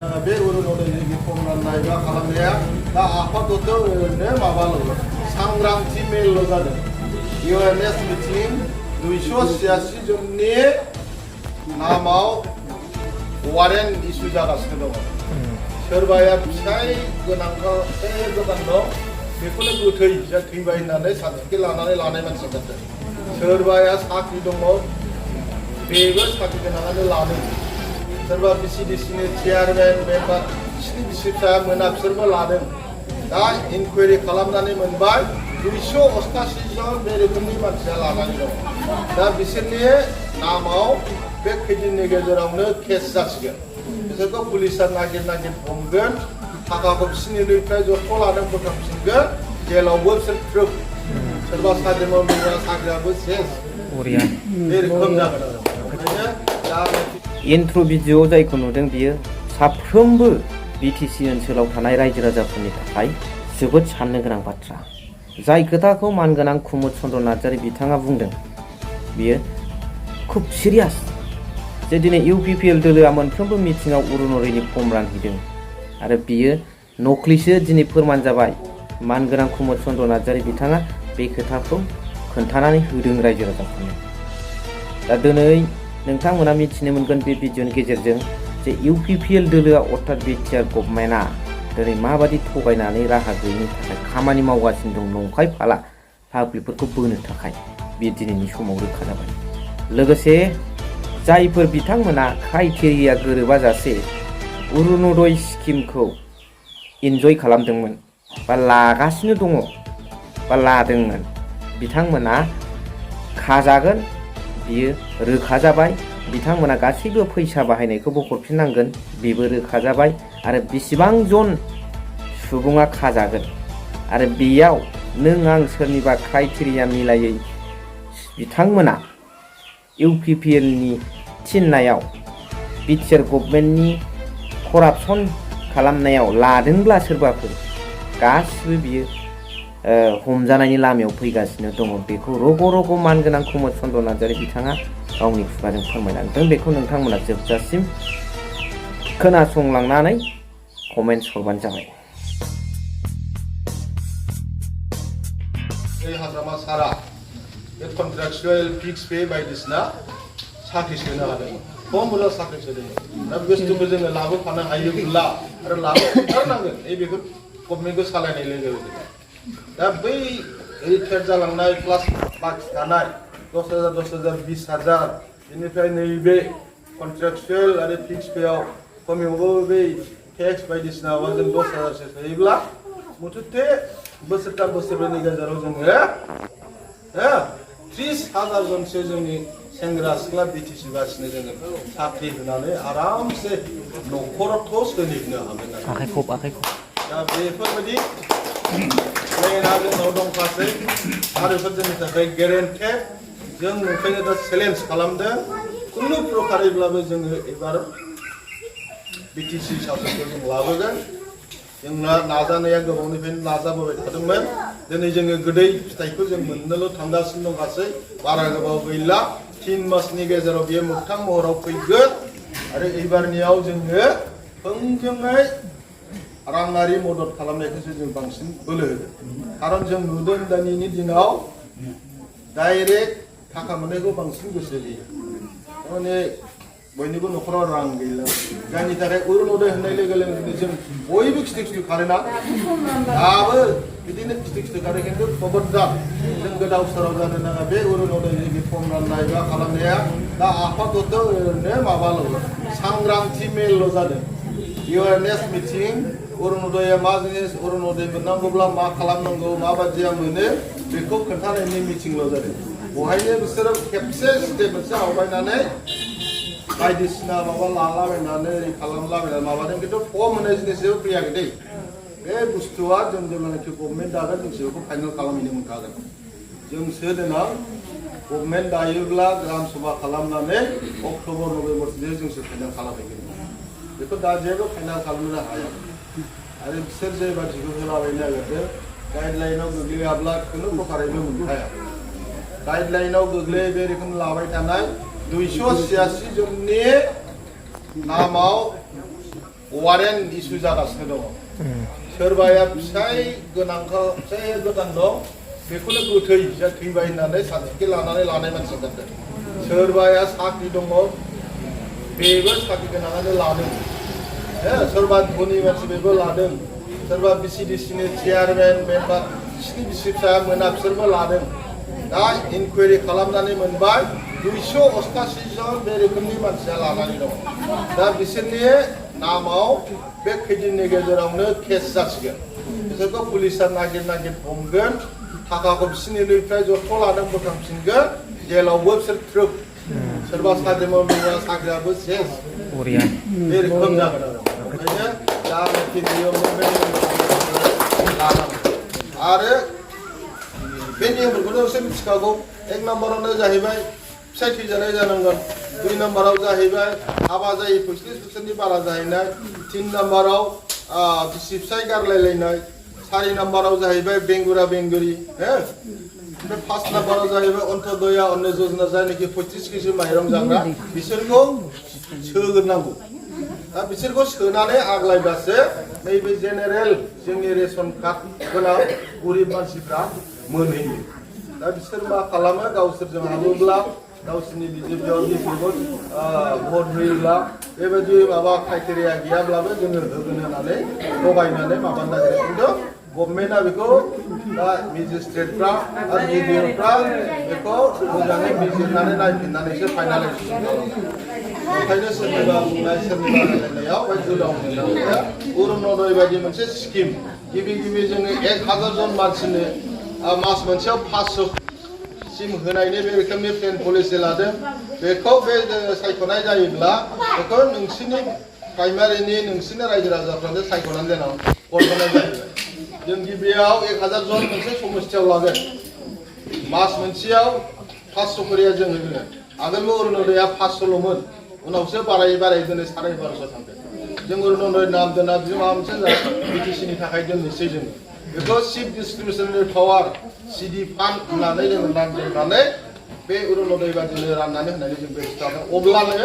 बे अरुनदयनि फर्म राननाय बा खालामनाया दा आफादतनो माबाल' सांग्रांथि मेलल' जादों एवेयारनेस मिटिं 286 जननि नामाव वारेन्ट इसु जागासिनो दङ सोरबाया फिसाय गोनां दं बेखौनो गोथै थैबाय होननानै सार्टिफिकेट लानानै लानाय मानसि जादों सोरबाया साख्रि दङ बेबो साख्रि गोनाङानो लादों सोरबा बिसिडिसिनि चेयारमेन मेम्बार बिसिनि बिसिफ्रा मोना बिसोरबो लादों दा इनकुवेरि खालामनानै मोनबाय 288 जन बे रोखोमनि मानसिया लानानै दं दा बिसोरनि नामाव बे खैदिननि गेजेरावनो केस जासिगोन बिसोरखौ पुलिसा नागिर हमगोन थाखाखौ बिसिनिफ्राय जथ' लादों बोखांफिनगोन जेलावबो बिसोर थ्रोब सोरबा साख्रि मावदोंबा साख्रियाबो सेस बे रोखोम जागोन आरो ओंखायनो दा इन्ट्र' भिडिअ जायखौ नुदों बियो साफ्रोमबो बिटिसि ओनसोलाव थानाय रायजो राजाफोरनि थाखाय जोबोद साननो गोनां बाथ्रा जाय खोथाखौ मानगोनां कुमुद चन्द्र नार्जारी बिथाङा बुंदों बियो खुब सिरियास जे दिनै इउपिपिएल दोलोआ मोनफ्रोमबो मिटिङाव अरुनदयनि फर्म रानहैदों आरो बियो नख्लिसो दिनै फोरमान जाबाय मानगोनां कुमुद चन्द्र नार्जारी बिथाङा बे खोथाखौ खोन्थानानै होदों रायजो राजाफोरनो दा दिनै नोंथांमोना मिथिनो मोनगोन बे भिडिअनि गेजेरजों जे इउपिपिएल दोलोआ अर्थात बिटिआर गभर्नमेन्टआ दिनै माबादि थगायनानै राहा गैयिनि थाखाय खामानि मावगासिनो दं नंखाय फाला पाब्लिकफोरखौ बोनो थाखाय बे दिनैनि समाव रोखा जाबाय लोगोसे जायफोर बिथांमोना क्राइटेरिया गोरोबाजासे अरुनदय स्किमखौ इन्जय खालामदोंमोन बा लागासिनो दङ बा लादोंमोन बिथांमोना खाजागोन बियो रोखा जाबाय बिथांमोना गासैबो फैसा बाहायनायखौबो हरफिननांगोन बेबो रोखा जाबाय आरो बेसेबां जन सुबुङा खाजागोन आरो बेयाव नों आं सोरनिबा क्राइटेरिया मिलायै बिथांमोना इउपिपिएलनि थिननायाव बिटिआर गभर्नमेन्टनि करापसन खालामनायाव लादोंब्ला सोरबाफोर गासिबो बियो हमजानायनि लामायाव फैगासिनो दङ बेखौ रग' मानगोनां कुमुद चन्द्र नार्जारी बिथाङा गावनि खुगाजों फोरमायलांदों बेखौ नोंथांमोना जोबजासिम खोनासंलांनानै कमेन्ट हरबानो जाबाय हाग्रामा सारा बे कन्ट्राक्चुएल फिक्स पे बायदिसिना साख्रि सोनो हादों खम बुरजा साख्रि सोदों दा बुस्थुखौ जोङो लाबोफानो हायोब्ला आरो लाबोफिनथारनांगोन बेखौ गभर्नमेन्टखौ सालायनाय लोगो लोगो दा बै रिटायार जालांनाय प्लास बाखि थानाय 10,000 20,000 बेनिफ्राय नैबे कन्ट्राक्चुएल आरो फिक्स पेआव खमैबो बै टेक्स बायदिसिना जों 10,000सो सोयोब्ला मुथुथे बोसोरथाम बोसोरब्रैनि गेजेराव जोङो 30,000 जनसो जोंनि सेंग्रा सिख्ला बिटिसि बासिनो जोङो साख्रि होनानै आरामसे न'खरखौ सोलिनो हागोन आखाइखौ दा बेफोरबायदि प्लेनआ जोंनाव दंखासै आरो बेफोर जोंनि थाखाय गेरेन्टेड जों ओंखायनो दा चेलेन्ज खालामदों खुनु प्रकारेब्लाबो जोङो एबार बिटिसि सासनखौ जों लाबोगोन जोंना नाजानाया गोबावनिफ्रायनो नाजाबोबाय थादोंमोन दिनै जोङो गोदै फिथाइखौ जों मोननोल' थांगासिनो दं गासै बारा गोबाव गैला 3 मासनि गेजेराव बियो मोगथां महराव फैगोन आरो एबारनियाव जोङो थोंजोङै राङारि मदद खालामनायखौसो जों बांसिन बोलो होदों खारन जों नुदों दिनैनि दिनाव डाइरेक्ट थाखा मोननायखौ बांसिन गोसो होयो माने बयनिबो न'खराव रां गैला जायनि थाखाय अरुनदय होननाय लोगो लोगोनो जों बयबो खिथु खारोना दाबो बिदिनो खिथु खारो खिन्थु खबरदार जों गोदाव सोराव जानो नाङा बे अरुनदयनि फर्म राननाय बा खालामनाया दा आफादत ओरैनो माबाल' सांग्रांथि मेलल' जादों एवेयारनेस मिटिं अरुनदया मा जिनिस अरुनदय मोननांगौब्ला मा खालामनांगौ माबायदिया मोनो बेखौ खोन्थानायनि मिटिंल' जादों बहायनो बिसोरो खेबसे स्टेप मोनसे आवगायनानै बायदिसिना माबा लालाबायनानै खालामलाबायनानै माबादों खिन्थु फर्म होनाय जिनिसबो फैयाखै दै बे बुस्थुआ जों जेब्लानाखि गभर्नमेन्ट दागोन जोंसो बेखौ फाइनाल खालामहैनो मोनखागोन जोंसो देनां गभर्नमेन्ट दायोब्ला ग्राम सभा खालामनानै अक्ट'बर नभेम्बरसो जोंसो फाइनाल खालामहैगोन बेखौ दा जेबो फाइनाल खालामनो हाया आरो बिसोर जेबादिखौ होलाबायनो नागिरदों गाइडलाइनाव गोग्लैयाब्ला खुनु प्रकारेबो मोनखाया गाइडलाइनाव गोग्लैयो बे रोखोम लाबाय थानाय 286 जननि नामाव वारेन इशु जागासिनो दङ सोरबाया फिसाय गोनांखौ फिसाय गोनां दं बेखौनो गोथै थैबाय होननानै सार्टिफिकेट लानानै लानाय मानसि जादों सोरबाया साख्रि दङ बेबो साख्रि गोनाङानो लादों सोरबा धनी मानसि बेबो लादों सोरबा बिसिडिसिनि चेयारमेन मेम्बार बिसिनि बिसि फिसा मोना बिसोरबो लादों दा इनकुवेरि खालामनानै मोनबाय 288 जन बे रोखोमनि मानसिया लानानै दं दा बिसोरनि नामाव बे खैदिननि गेजेरावनो केस जासिगोन बिसोरखौ पुलिसा नागिर हमगोन थाखाखौ बिसिनिफ्राय जथ' लादों बोखांफिनगोन जेलावबो बिसोर थ्रोब सोरबा साख्रि मावदोंबा साख्रियाबो सेस बे रोखोम जागोन आरो ओंखायनो जानाखि आरो बे नियमफोरखौनो नोंसोर मिथिखागौ 1 नम्बरावनो जाहैबाय फिसाय थैजानाय जानांगोन 2 नम्बराव जाहैबाय हाबा जायै 35 बोसोरनि बारा जाहैनाय 3 नम्बराव बिसि फिसाय गारलायलायनाय 4 नम्बराव जाहैबाय बेंगुरा बेंगुरि ओमफ्राय 5 नम्बराव जाहैबाय अन्त्योदया अन्न योजना जायनाखि 25 केजि माइरं जाग्रा बिसोरखौ सोग्रोनांगौ दा बिसोरखौ सोनानै आग्लायबासो नैबे जेनेरेल जोंनि रेशन कार्ड गोनां गरिब मानसिफ्रा मोनहैयो दा बिसोर मा खालामो गावसोरजों हाबोब्ला गावसोरनि बिजेपियाव भट होयोब्ला बेबायदि माबा क्राइटेरिया गैयाब्लाबो जोङो होगोन होननानै थगायनानै माबानो नागिरो खिन्थु गभर्नमेन्टआ बेखौ दा मेजिस्ट्रेटफ्रा आरो बिडिअफ्रा बेखौ मोजाङै बिजिरनानै नायफिननानैसो फाइनालाइजेसन खालामो ओंखायनो सोरनिबा बुंनाय सोरनिबा रायलायनायाव बे गोदाव मोननाया अरुणोदय बायदि मोनसे स्किम गिबि जोङो 1000 जन मानसिनो मास मोनसेयाव 500 सिम होनायनि बे रोखोमनि प्लेन पलिसि लादों बेखौ बे सायख'नाय जायोब्ला बेखौ नोंसिनि प्राइमारिनि नोंसिनि रायजो राजाफ्रानो सायख'नानै देनां हरनाय जायो जों गिबियाव 1000 जन मोनसे समस्थियाव लागोन मास मोनसेयाव 500 करिया जों होगोन आगोलबो अरुणोदया 500ल'मोन उनावसो बारायै दिनै 1250 थांदों जों अरुणोदय नाम दोना बे माबा मोनसे बिटिसिनि थाखाय दोननोसै जों बेखौ चिफ डिस्ट्रिबिउसननि पावार सिडि फान्ड होननानै जों नाम दोननानै बे अरुणोदय बादिनो राननानै होनानै जों बेबस्था अब्लानो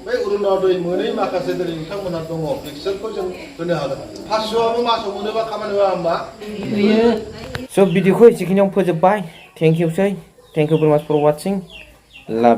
बे अरुणोदय मोनै माखासे दिनै नोंथांमोनहा दङ बिसोरखौ जों होनो हागोन 500आबो मासाव मोनोबा खामानि होआ होमबा स' भिडिअखौ एसेखिनियाव फोजोबबाय थेंक इउ भेरि माच फर वाचिं लाभ